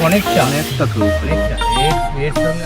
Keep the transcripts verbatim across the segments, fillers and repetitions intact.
অনেকটা। অনেকটা তো। অনেকটা। এর, এর সঙ্গে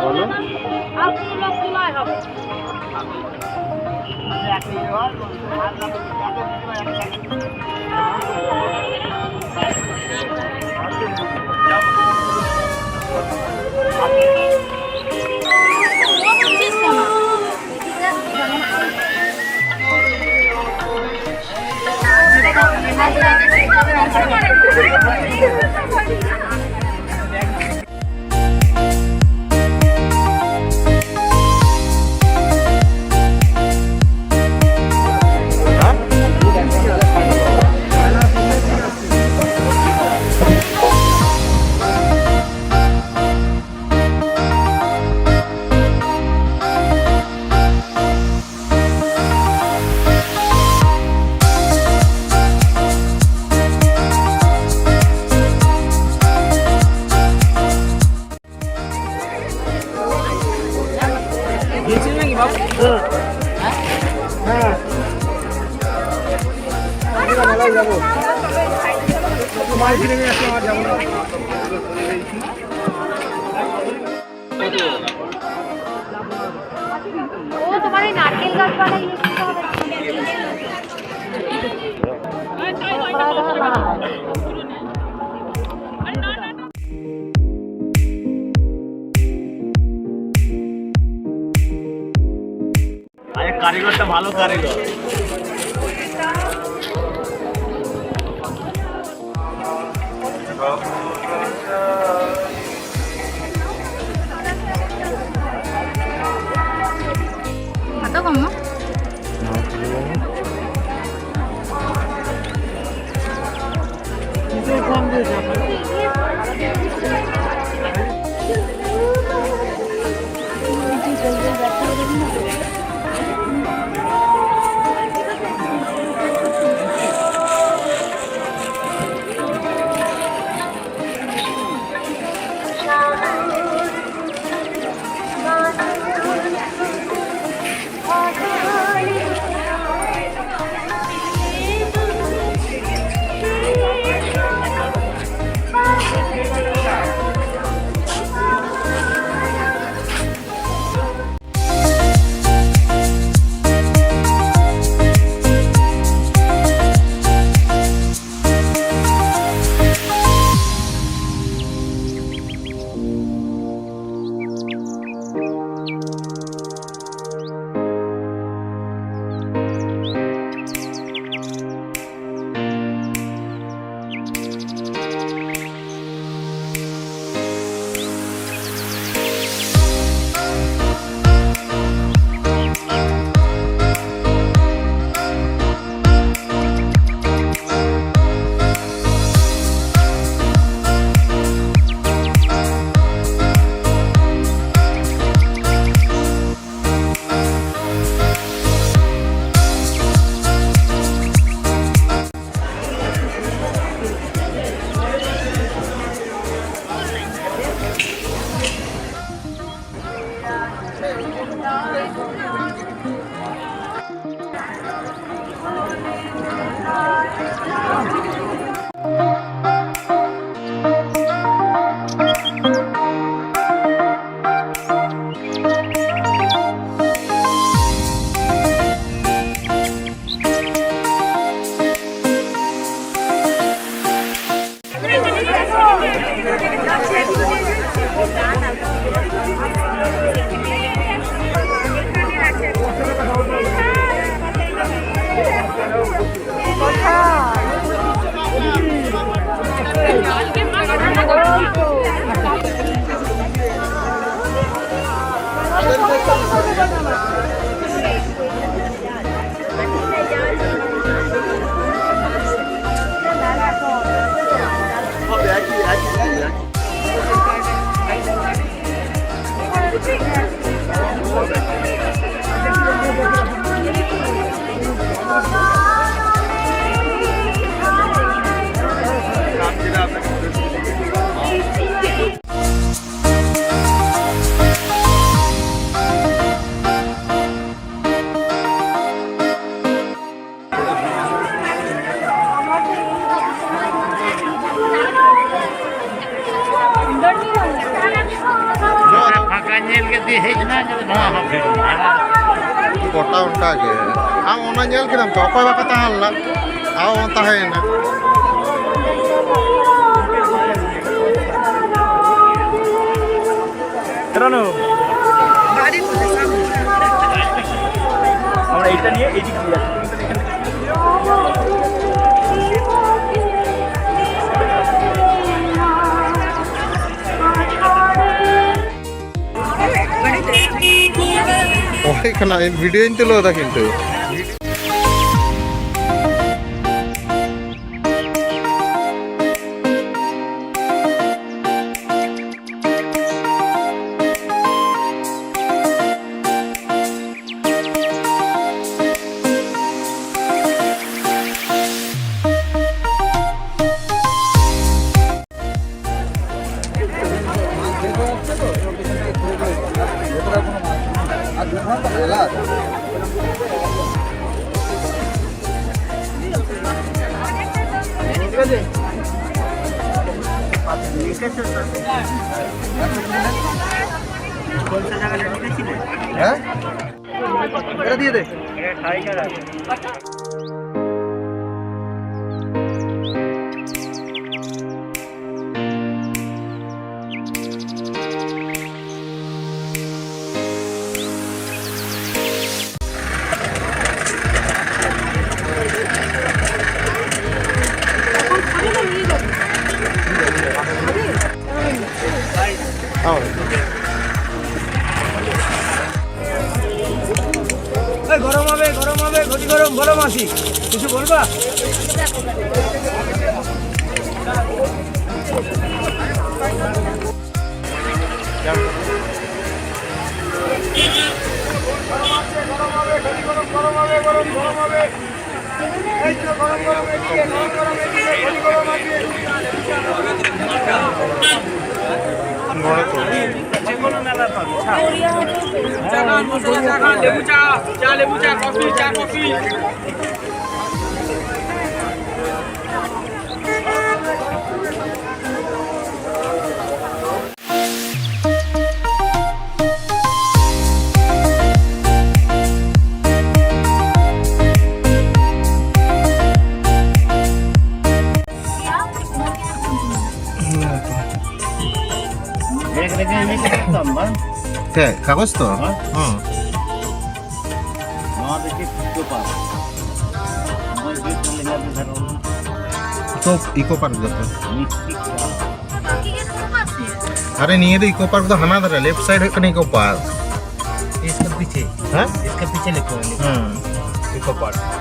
বলো। আরে নারকেল গাছওয়ালা ইউজ করতে হবে। আরে কারিগরটা ভালো কারিগর। কত কম? ᱯᱷᱟᱸᱠᱟ ᱧᱮᱞ ᱠᱮᱫ ᱫᱤᱭᱮ ᱦᱮᱡ ᱮᱱᱟ, ᱱᱚᱣᱟ ᱦᱚᱸ ᱵᱷᱤᱲ᱾ ᱜᱚᱴᱟ ᱚᱱᱠᱟ ᱜᱮ᱾ ᱟᱢ ᱚᱱᱟ ᱧᱮᱞ ᱠᱮᱫᱟᱢ ᱛᱚ, ᱚᱠᱚᱭ ᱵᱟᱠᱚ ᱛᱟᱦᱮᱸ ᱞᱮᱱᱟ? ᱟᱢ ᱛᱟᱦᱮᱸᱭᱮᱱᱟ᱾ ᱨᱟᱱᱩ। আমরা এটা নিয়ে এদিক দিয়ে আসি। ᱚᱠᱚᱭ ᱠᱟᱱᱟ? ᱤᱧ ᱵᱷᱤᱰᱤᱭᱳᱧ ᱛᱩᱞᱟᱹᱣ ᱮᱫᱟ ᱠᱤᱱᱛᱩ᱾ হ্যাঁ, এটা দিয়ে দে। বলো মাসি, কিছু বলবা? চা খান, মশলা চা খান, লেবু চা, চা, লেবু চা, কফি, চা, কফি। ᱵᱮᱜᱽ ᱨᱮᱜᱮ ᱤᱭᱟᱹ ᱠᱟᱛᱮ ᱛᱟᱢ ᱵᱟᱝ? ᱪᱮᱫ, ᱠᱟᱜᱚᱡᱽ ᱛᱚ? ᱦᱮᱸ᱾ ᱦᱮᱸ᱾ ᱱᱚᱣᱟ ᱫᱚ ᱪᱮᱫ ᱤᱠᱳ ᱯᱟᱨᱠ? ᱱᱚᱜᱼᱚᱭ ᱡᱮ ᱠᱚ ᱞᱮᱸᱜᱟ ᱫᱷᱟᱨᱮ ᱤᱠᱳ, ᱤᱠᱳ ᱯᱟᱨᱠ ᱫᱚ ᱛᱚ᱾ ᱢᱤᱥᱴᱤᱠ ᱯᱟᱨᱠ᱾ ᱟᱨᱮ, ᱱᱤᱭᱟᱹ ᱫᱚ ᱤᱠᱳ ᱯᱟᱨᱠ ᱫᱚ ᱦᱟᱱᱟ ᱫᱷᱟᱨᱮ, ᱞᱮᱯᱷᱴ ᱥᱟᱭᱤᱰ ᱦᱩᱭᱩᱜ ᱠᱟᱱᱟ ᱤᱠᱳ ᱯᱟᱨᱠ᱾ इसके पीछे। ᱦᱮᱸ? इसके पीछे लिखो, लिखो। ᱦᱮᱸ। Eco park.